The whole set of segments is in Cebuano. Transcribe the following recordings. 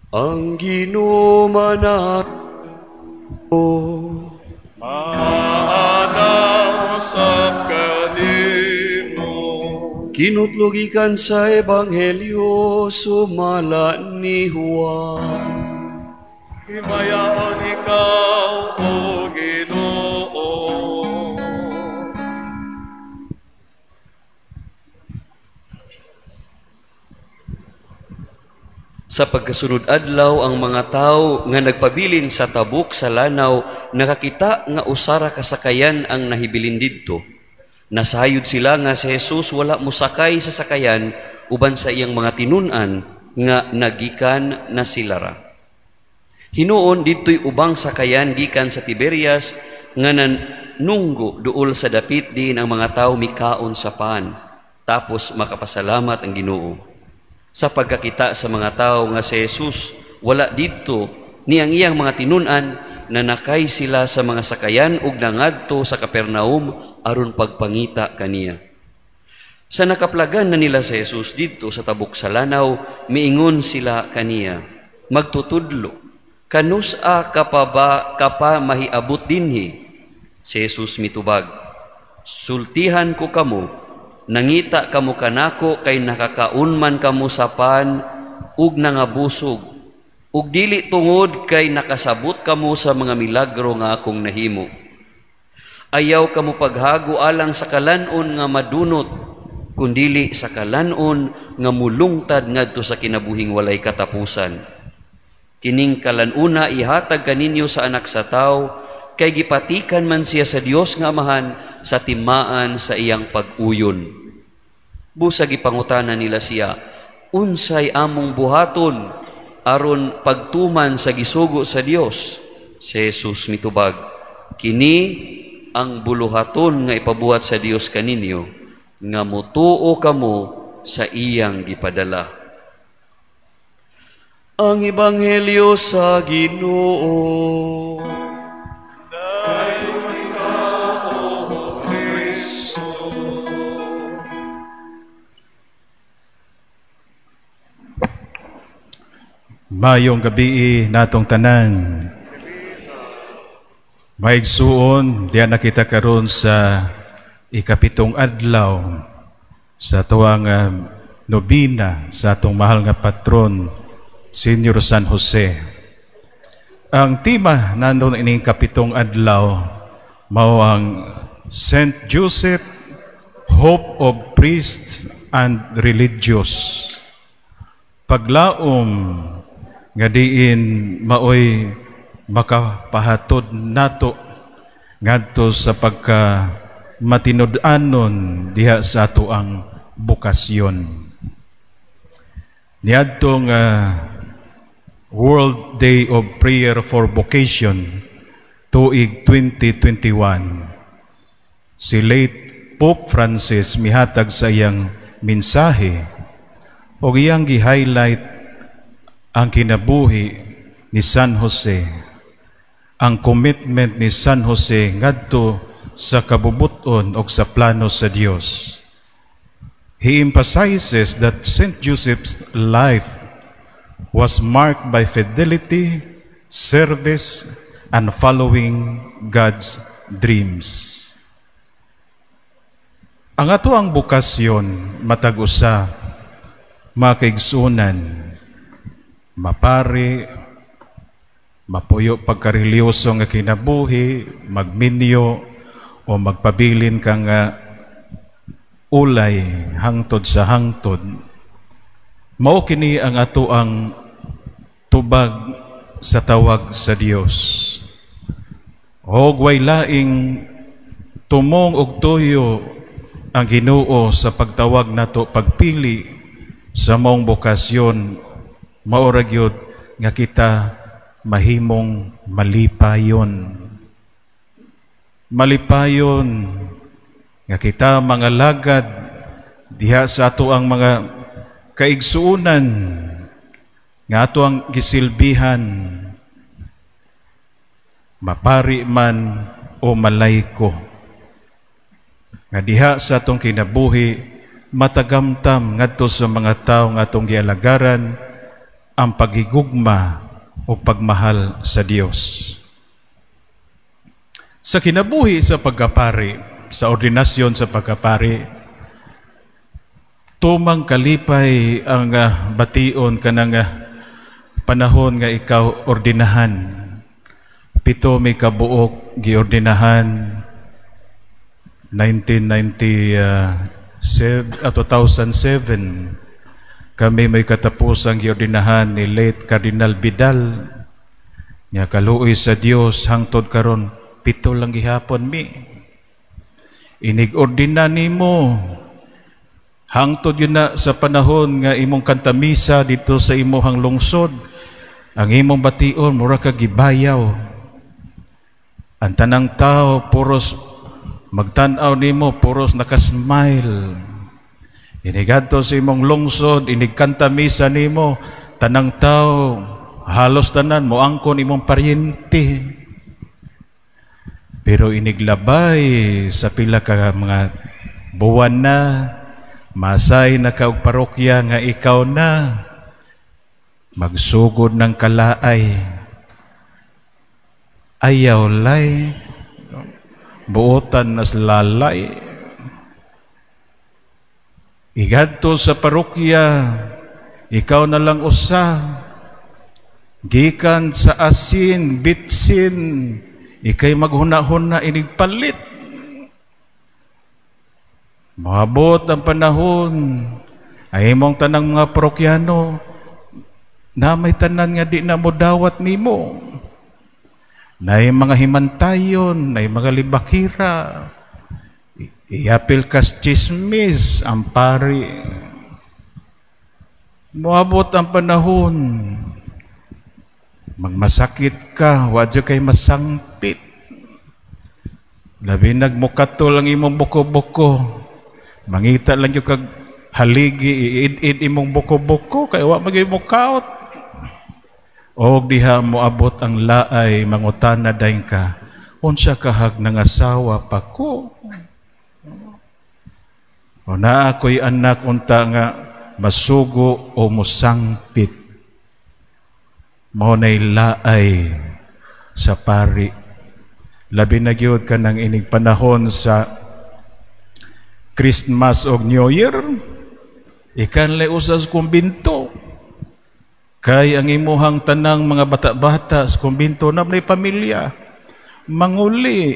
Ang Ginoo manako. Maana usab kanimo. Kinutlo gikan sa Ebanghelyo sumala ni Juan. Himayaon ikaw, O Ginoo. Sa pagkasunod adlaw, ang mga tawo nga nagpabilin sa tabok sa lanaw nakakita nga usara ka sakayan ang nahibilin didto. Nasayod sila nga si Jesus wala mosakay sa sakayan uban sa iyang mga tinun-an nga nagikan na sila ra. Hinuon didto'y ubang sakayan gikan sa Tiberias nga nanunggo duol sa dapit diin ang mga tawo mikaon sa pan. Tapos makapasalamat ang Ginoo. Sa pagkakita sa mga tawo nga si Jesus wala didto ni ang iyang mga tinun-an, nanakay sila sa mga sakayan ug nangadto sa Capernaum aron pagpangita kaniya. Sa nakaplagan na nila si Jesus didto sa tabok sa lanaw, miingon sila kaniya, "Magtutudlo, kanus-a ka pa ba ka pa mahiabot dinhi?" Si Jesus mitubag, "Sultihan ko kamo, nangita kamo kanako kay nakakaon man kamo sa pan ug nangabusog, ug dili tungod kay nakasabot kamo sa mga milagro nga akong nahimo. Ayaw kamo paghago alang sa kalan-on nga madunot, kundili sa kalan-on nga mulungtad ngadto sa kinabuhing walay katapusan. Kining kalan-una ihatag kaninyo sa Anak sa Tawo, kay gipatikan man siya sa Dios nga Amahan sa timaan sa iyang pag-uyon." Busa gipangutana nila siya, "Unsay among buhaton aron pagtuman sa gisugo sa Dios?" Si Jesus mitubag, "Kini ang buluhaton nga ipabuhat sa Dios kaninyo, nga motuo kamo sa iyang gipadala." Ang Ebanghelyo sa Ginoo. Dayon ikaw, O Kristo. Mayong gabii natong tanan. Maigsuon, diya nakita karon sa 7 adlaw sa tuwang nobina sa atong mahal nga patron, Senior San Jose. Ang tema nandun ining 7 adlaw mao ang Saint Joseph, Hope of Priests and Religious. Paglaom nga diin maoy makapahatod nato ngadto sa pagka matinud-anon diha sa ato ang bokasyon. Niadtong World Day of Prayer for Vocation tuig 2021, si late Pope Francis mihatag sa iyang mensahe og iyang gi-highlight ang kinabuhi ni San Jose, ang commitment ni San Jose ngadto sa kabubuton og sa plano sa Dios. He emphasizes that Saint Joseph's life was marked by fidelity, service, and following God's dreams. Ang ato ang bokasyon matag usa, makaigsunan, mapari, mapuyo pagkareliyoso nga kinabuhi, magminyo o magpabilin ka nga ulay hangtod sa hangtod. Mao kini ang ato ang tubag sa tawag sa Dios. Og way laing tumong og tuyo ang Ginoo sa pagtawag nato, pagpili sa maong bokasyon, mao ra gyud nga kita mahimong malipayon. Malipayon nga kita mga lagad diha sa ato ang mga kaigsuonan nga ato ang gisilbihan, mapari man o malayko, nga diha sa atong kinabuhi matagamtam ngadto sa mga tawo nga atong gialagaran ang paghigugma o pagmahal sa Dios. Sa kinabuhi sa pagkapari, sa ordinasyon sa pagkapari, tumang kalipay ang bation kanang panahon nga ikaw ordinahan. 7 may kabuok giordinahan 1997, 2007. Kami may katapusang giordinahan ni late Cardinal Vidal nga kaluoy sa Dios, hangtod karon 7 lang gihapon mi. Inig-ordina nimo, hangtod yun na sa panahon nga imong kantamisa dito sa imuhang lungsod, ang imong bation mura ka gibayaw. Ang tanang tao puros magtan-aw nimo, puros nakasmile. Inigadto sa imong lungsod, inigkanta misa nimo, tanang tao, halos tanan moangkon imong paryente. Pero iniglabay sa pila ka mga buwan na, masay na ka og parokya nga ikaw na, magsugod ng kalaay. Ayaw lay, buotan nas lalay. Igadto sa parokya, ikaw na lang usa. Gikan sa asin, bitsin, ikay maghuna-huna inigpalit. Maabot ang panahon, ay imong tanang mga parokyano, na may tanan nga di na mo dawat nimo. Nay mga himantayon, nay mga libakira, iapil kas chismis ang pari. Moabot ang panahon, magmasakit ka, wadyo kay masangpit. Labi nagmukatol ang imong buko-buko. Mangita lang yung kag haligi, iid-id imong buko-buko, kay wa magay mukaot. Og diha moabot ang laay, mangutana dayon ka, unsa kahag nang asawa pa ko? O naa ko'y anak unta nga masugo o musangpit. Mao nay laay sa pari. Labi na gyud ka ng inig panahon sa Christmas og New Year, ikan lay usas kumbinto. Kay ang imuhang tanang mga bata-bata sa kumbinto na may pamilya, manguli,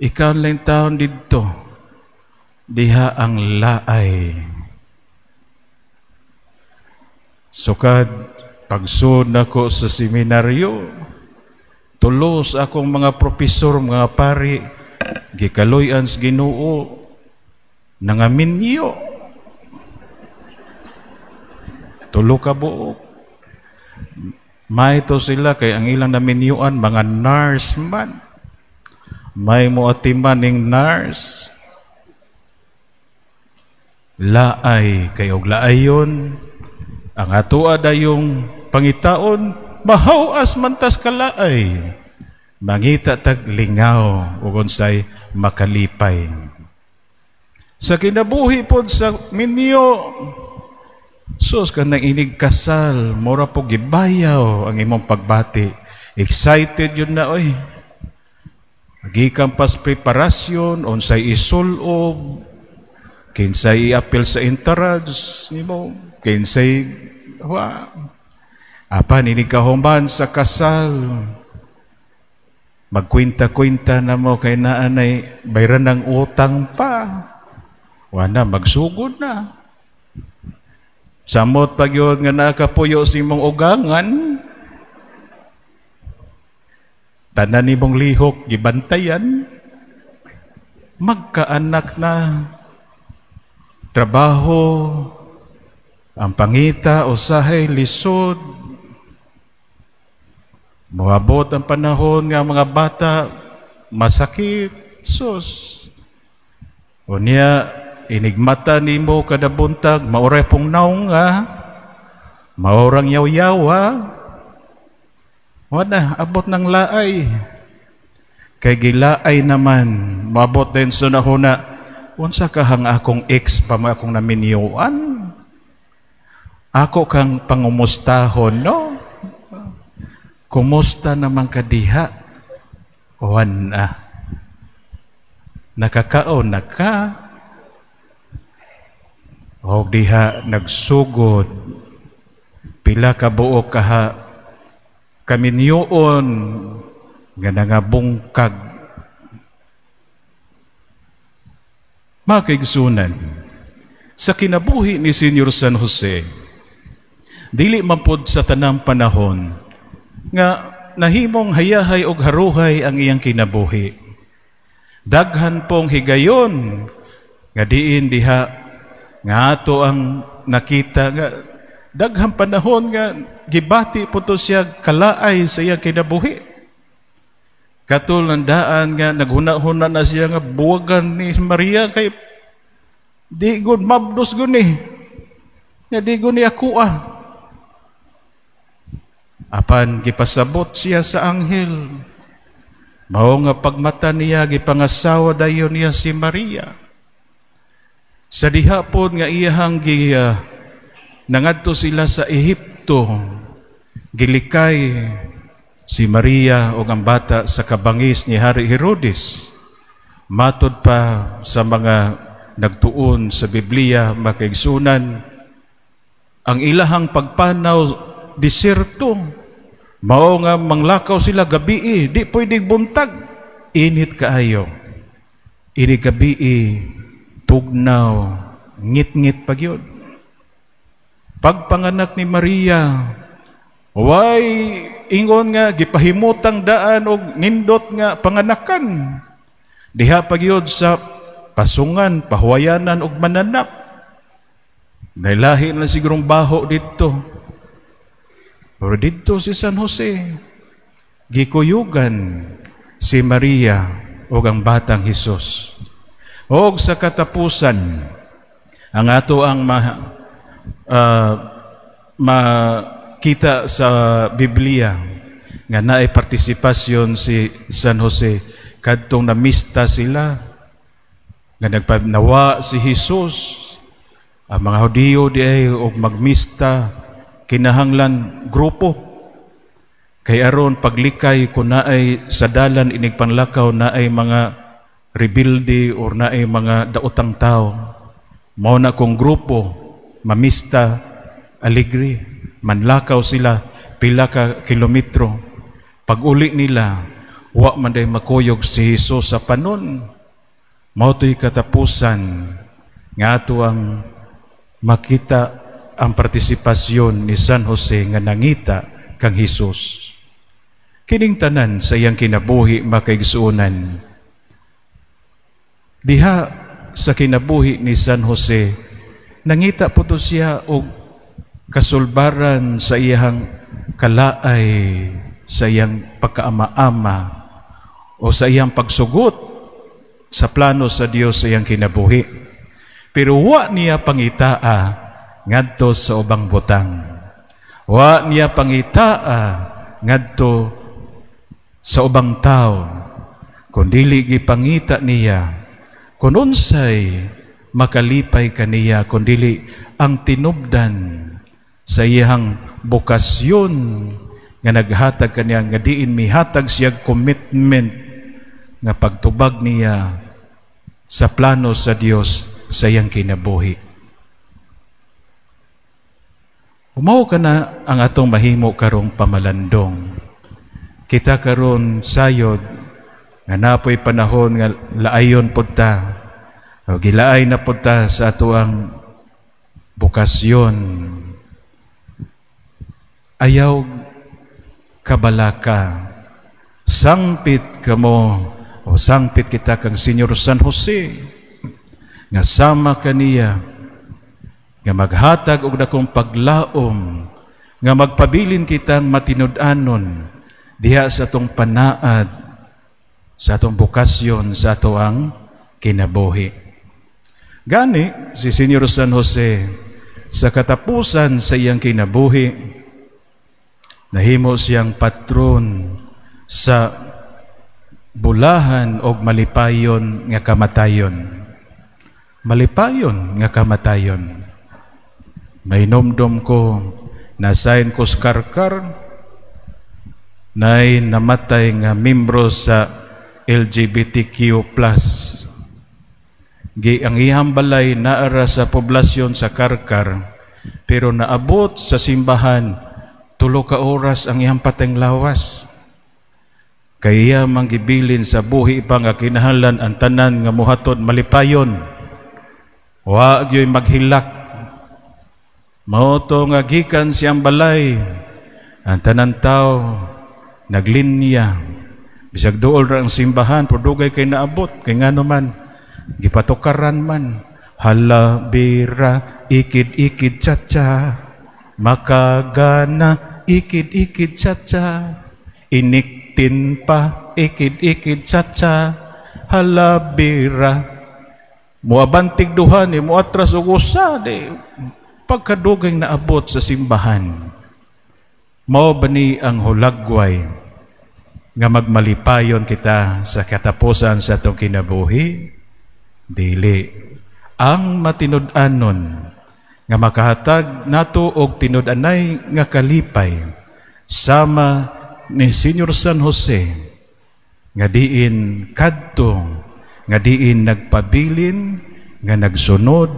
ikaw lang taon didto. Diha ang laay. Sukad pagsud nako sa seminaryo, tulos akong mga propesor, mga pari, gikaloy-an sa Ginoo, nangaminyo. 3 ka buok. May to sila kay ang ilang naminyuan mga nurse man. May moatiman ning nurse. Laay kay og laayon ang atoa dayong pangitaon, mahaw-as man tas kalaay. Mangita tag lingaw ug unsay makalipay. Sa kinabuhi pod sa minyo, sus ka nang inig kasal, mura po gibayaw ang imong pagbati. Excited yun na, oy. Gikan pas preparasyon, unsay isulob, kinsay iapil sa entourage nimo, kinsay wa. Apan inig kahuman sa kasal, magkwinta-kwinta na mo kay naanay bayran ng utang pa. Wala, magsugod na. Samot pag yun nga nakapuyo sa imong ugangan, tanan nimong lihok gibantayan, magkaanak na, trabaho, ang pangita, usahay, lisod. Moabot ang panahon nga mga bata, masakit, sus. Unya, inigmata nimo kada buntag, maoray pong naong nga, maorang yaw-yawa. Wala, abot ng laay. Kay gilaay naman, maabot din sa nahuna, unsa kahang akong ex pa mga akong naminyuan? Ako kang pangumustahon, no? Kumusta naman ka diha? Wan ah. Nakakaon na ka? O diha nagsugod pila ka buok kaha kaminyoon nga nangabungkag. Mga, sa kinabuhi ni Senyor San Jose, dili man pod sa tanang panahon nga nahimong hayahay og haruhay ang iyang kinabuhi. Daghan pong higayon nga diin diha nga ato ang nakita nga daghang panahon nga gibati po to siya kalaay sa iyang kinabuhi. Katul daan nga naghuna-huna na siya nga buwagan ni Maria kay di gud mabdos gud ni. Nga di gud ni ako ah. Apan gipasabot siya sa anghel. Mao nga pagmata niya gipangasawa dayon niya si Maria. Sa diha pod nga iyahang gi nangadto sila sa Ehipto, gilikay si Maria og ang bata sa kabangis ni Hari Herodes. Matod pa sa mga nagtuon sa Biblia, makaigsunan, ang ilahang pagpanaw diserto. Mao nga manglakaw sila gabii, di pwedeng buntag. Init kaayo. Ini gabii, tugnaw, ngit-ngit pagyod. Pagpanganak ni Maria, way ingon nga gipahimutang daan og nindot nga panganakan. Diha pagyod sa pasungan, pahuwayanan og mananap. Nailahi na sigurong baho dito. Pero dito si San Jose, gikuyugan si Maria og ang batang Hesus. Og sa katapusan, ang ato ang makita sa Biblia nga naay partisipasyon si San Jose kadtong namista sila nga nagpanawa si Hesus. Ang mga Hudiyo di ay og magmista kinahanglan grupo kay aron paglikay kun naay sa dalan inig panlakaw naay mga rebelde or naay mga daotang tao. Mao na kung grupo mamista alegre manlakaw sila pila ka kilometro. Pag uli nila wa man day makuyog si Hesus sa panon. Mao to'y katapusan nga ato ang makita ang partisipasyon ni San Jose nga nangita kang Hesus. Kining tanan sa iyang kinabuhi, makaigsuonan. Diha sa kinabuhi ni San Jose, nangita po to siya og kasulbaran sa iyang kalaay, sa iyang pagkaama-ama o sa iyang pagsugot sa plano sa Dios sa iyang kinabuhi. Pero wa niya pangitaa ngadto sa ubang butang. Wa niya pangitaa ngadto sa ubang tao. Kun dili gipangita niya kun unsay makalipay kaniya, kun dili ang tinubdan sa iyang bokasyon nga naghatag kaniya nga diin mihatag siya commitment nga pagtubag niya sa plano sa Dios sa iyang kinabuhi. Umaw ka na ang atong mahimo karong pamalandong. Kita karon sayod nga napoy panahon nga laayon pod ta o gilaay na pod ta sa ato ang bokasyon. Ayaw kabalaka, sangpit kamo o sangpit kita kang Senyor San Jose nga sama kaniya nga maghatag og dakong paglaom nga magpabilin kitang matinud-anon diha sa atong panaad, sa atong bokasyon, sa ato ang kinabuhi. Gani si Senyor San Jose sa katapusan sa iyang kinabuhi, nahimo siyang patron sa bulahan og malipayon nga kamatayon. Malipayon nga kamatayon. Mainumdom ko, nasayin ko sa Carcar, nay namatay nga membro sa LGBTQ+. Gi ang iyang balay naara sa poblasyon sa Carcar, pero naabot sa simbahan 3 ka oras ang iyang pateng lawas. Kay iya manggibilin sa buhi pa nga kinahanglan ang tanan nga muhatod malipayon. Wa gyoy maghilak. Mao to nga gikan siyang balay, ang tanan tao naglinya. Bisag duol ra ang simbahan, pero dugay kay naabot. Kay ngano man, gipatukaran man. Hala bira, ikid-ikid chacha. Makagana, ikid-ikid chacha. Iniktin pa, ikid-ikid chacha. Hala bira. Muabantig duha ni muatras og usa di pagkadugay naabot sa simbahan. Mao ba ni ang hulagway nga magmalipayon kita sa katapusan sa atong kinabuhi? Dili. Ang matinud-anon nga makahatag nato og tinud-anay nga kalipay, sama ni Senior San Jose nga diin kadto, nga diin nagpabilin, nga nagsunod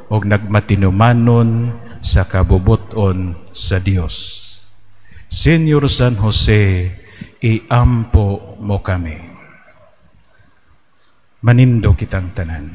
og nagmatinumanon sa kabubuton sa Dios. Senior San Jose, iampo mo kami. Manindog kitang tanan.